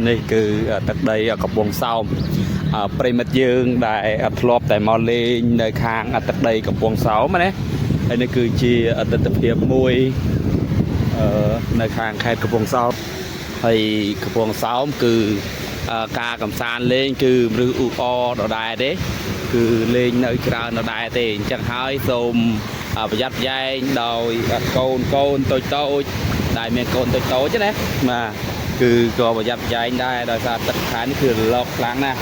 នេះគឺទឹកដីកំពង់សោមប្រិមិត្តយើងដែលធ្លាប់តែមកលេងនៅខាងទឹកដីកំពង់សោមណាហើយនេះគឺជាទស្សនភាពមួយនៅខាងខេត្តកំពង់សោមហើយកំពង់សោមគឺការកំសាន្តលេងគឺឬអ៊ូអរដដែលទេគឺលេងនៅច្រើនដដែលទេអញ្ចឹងហើយសូមប្រយ័ត្នប្រយែងដោយកូនកូនតូចតូចដែលមានកូនតូចតូចណាបាទគឺក៏ប្រយ័ត្នប្រយែងដែរដោយសារទឹកខែនេះគឺរលកខ្លាំងណាស់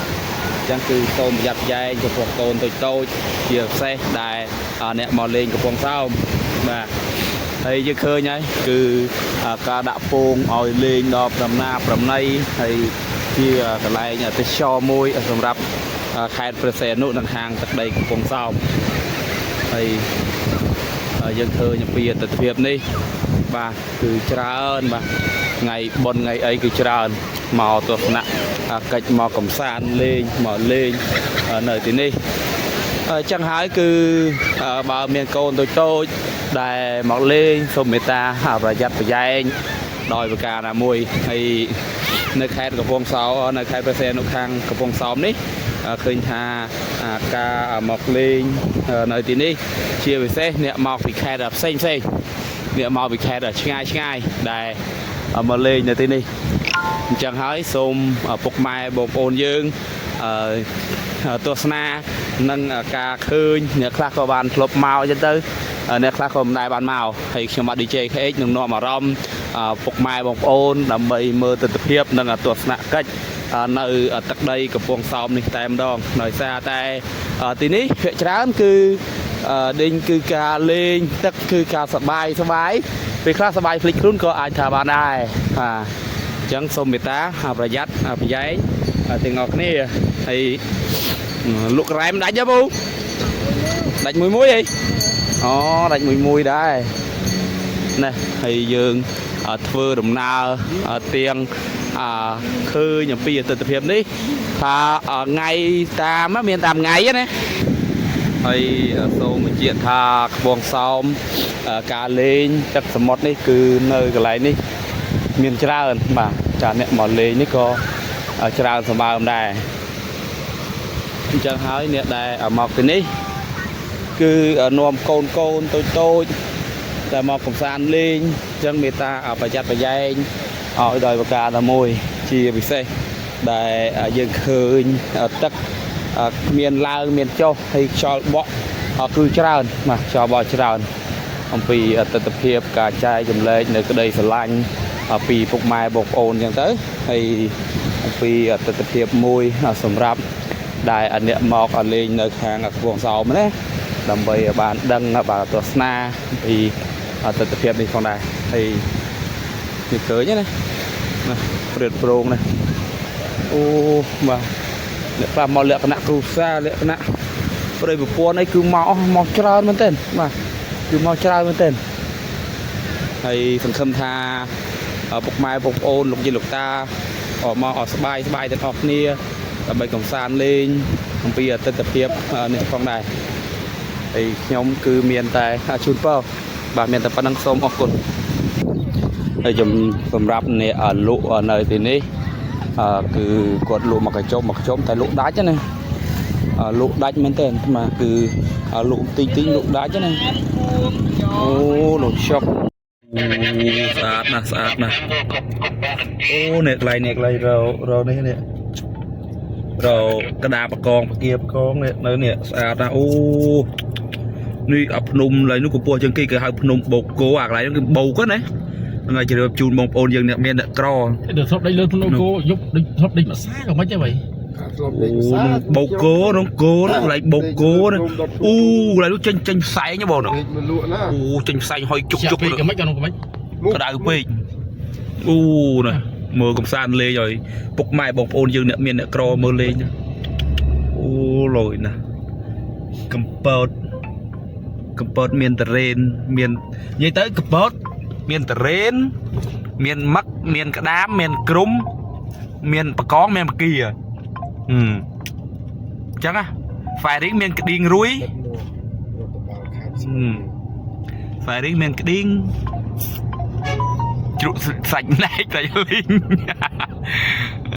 អញ្ចឹងគឺសូមប្រយ័ត្នប្រយែងចំពោះកូនតូចតូចជាពិសេសដែលអ្នកមកលេងកំពង់សោមបាទហើយយើងឃើញហើយគឺការដាក់ពងឲ្យលេងដល់ប្រណាប្រណីហើយជាកន្លែងទេសចរមួយសម្រាប់ខេត្តព្រះសីហនុនិងខាងទឹកដីកំពង់សោមហើយយើងឃើញអំពីទស្សនភាពនេះបាទគឺច្រើនបាទថ្ងៃបុណ្យថ្ងៃអីគឺច្រើនមកទស្សនៈកិច្ចមកកំសាន្តលេងមកលេងនៅទីនេះអញ្ចឹងហើយគឺបើមានកូនតូចតូចដែលមកលេងសូមមេត្តាប្រយ័ត្នប្រយែងដោយប្រការណាមួយហើយនៅខេត្តកំពង់សោមនៅខេត្តព្រះសីហនុខាងកំពង់សោមនេះឃើញថាការមកលេងនៅទីនេះជាពិសេសអ្នកមកពីខេត្តផ្សេងផ្សេងអ្នកមកពីខេត្តឆ្ងាយឆ្ងាយដែលមកលេងនៅទីនេះអញ្ចឹងហើយសូមពុកម៉ែបងប្អូនយើងទស្សនានិងការឃើញអ្នកខ្លះក៏បានធ្លាប់មកអញ្ចឹងទៅអ្នកខ្លះក៏មិនដែលបានមកហើយខ្ញុំបាទ DJ KH នឹងនាំអារម្មណ៍ពុកម៉ែបងប្អូនដើម្បីមើលទស្សនភាពនិងទស្សនកិច្ចនៅទឹកដីកំពង់សោមនេះតែម្ដងដោយសារតែទីនេះភាគច្រើនគឺដេញគឺការលេងទឹកគឺការសបាយសបាយពេលខ្លះសបាយភ្លេចខ្លួនក៏អាចថាបានដែរបាទអញ្ចឹងសូមមេត្តាប្រយ័ត្នប្រយែងទាំងអស់គ្នាហើយលក់ក្រែមដាច់ទេពូដាច់មួយមួយអីអូដាច់មួយមួយដែរណាហើយយើងធ្វើដំណើរទៀងឃើញអំពីទស្សនភាពនេះថាថ្ងៃតាមមានតាមថ្ងៃណាហើយសូមបញ្ជាក់ថាកំពង់សោមការលេងទឹកសមុទ្រនេះគឺនៅកន្លែងនេះមានច្រើនបាទចាអ្នកមកលេងនេះក៏ច្រើនសម្បើមដែរអញ្ចឹងហើយអ្នកដែលមកទីនេះគឺនាំកូនកូនតូចតូចតែមកកំសាន្តលេងអញ្ចឹងមេត្តាប្រយ័ត្នប្រយែងឲ្យដោយប្រការតែមួយជាពិសេសដែលយើងឃើញទឹកមានឡើងមានចុះហើយខ្យល់បក់គឺច្រើនបាទខ្យល់បក់ច្រើនអំពីទស្សនភាពការចែកចម្លែកនៅក្តីស្រឡាញ់ពីពុកម៉ែបងប្អូនអញ្ចឹងទៅហើយអំពីទស្សនភាពមួយសម្រាប់ដែលអ្នកមកលេងនៅខាងកំពង់សោមណាដើម្បីឲ្យបានដឹងបាទទស្សនាពីទស្សនភាពនេះផងដែរហើយនេះឃើញណាណាព្រឿតប្រងណាអូបាទអ្នកខ្លះមកលក្ខណៈគ្រូសាលក្ខណៈប្រិយប្រពន្ធអីគឺមកមកច្រើនមែនទែនបាទគឺមកច្រើនមែនទែនហើយសង្ឃឹមថាពុកម៉ែបងប្អូនលោកយាយលោកតាអอกមកអត់ស្បាយស្បាយទាំងអស់គ្នាដើម្បីកំសាន្តលេងអំពីទស្សនភាពនេះផងដែរហើយខ្ញុំគឺមានតែជូនពរបាទមានតែប៉ុណ្្នឹងសូមអរគុណហើយចំសម្រាប់អ្នកលក់នៅទីនេះគឺគាត់លក់មកកញ្ចុំមកកញ្ចុំតែលក់ដាច់ណាលក់ដាច់មែនទែនបាទគឺលក់តិចតិចលក់ដាច់ណាអូលោកឈុកអូស្អាតណាស់ស្អាតណាស់អូនេះកន្លែងនេះកន្លែងររនេះនេះរកដាបកងបគាបកងនេះនៅនេះស្អាតណាស់អូនេះអាភ្នំកន្លែងនោះកម្ពស់ជាងគេគេហៅភ្នំបូកគោអាកន្លែងនោះគឺបូកណាហ្នឹងហើយជម្រាបជូនបងប្អូនយើងអ្នកមានអ្នកក្រ ដល់ធ្លាប់ដេកលើភ្នំគោយប់ដេកធ្លាប់ដេកម្សាក៏មិនទេបី អូបូកគោនោះគោនោះកន្លែងបូកគោនោះអូកន្លែងនោះចេញចេញផ្សែងហ៎បង ពេកមកលក់ណា អូចេញផ្សែងហុយជុកជុក ពេកក៏មិនក៏នោះក៏មិន ក្តៅពេកអូណាមើលកំសាន្តលេងឲ្យពុកម៉ែបងប្អូនយើងអ្នកមានអ្នកក្រមើលលេងអូលយណាកំពតកំពតមានតរេនមាននិយាយទៅកំពតមានតរេនមានមឹកមានក្តាមមានគ្រំមានបកងមានបគាហឹមអញ្ចឹងណា Firing មានក្តៀងរួយ រដ្ឋបាលខេត្ត Firing មានក្តៀងជ្រក់សាច់ណែកសាច់លីង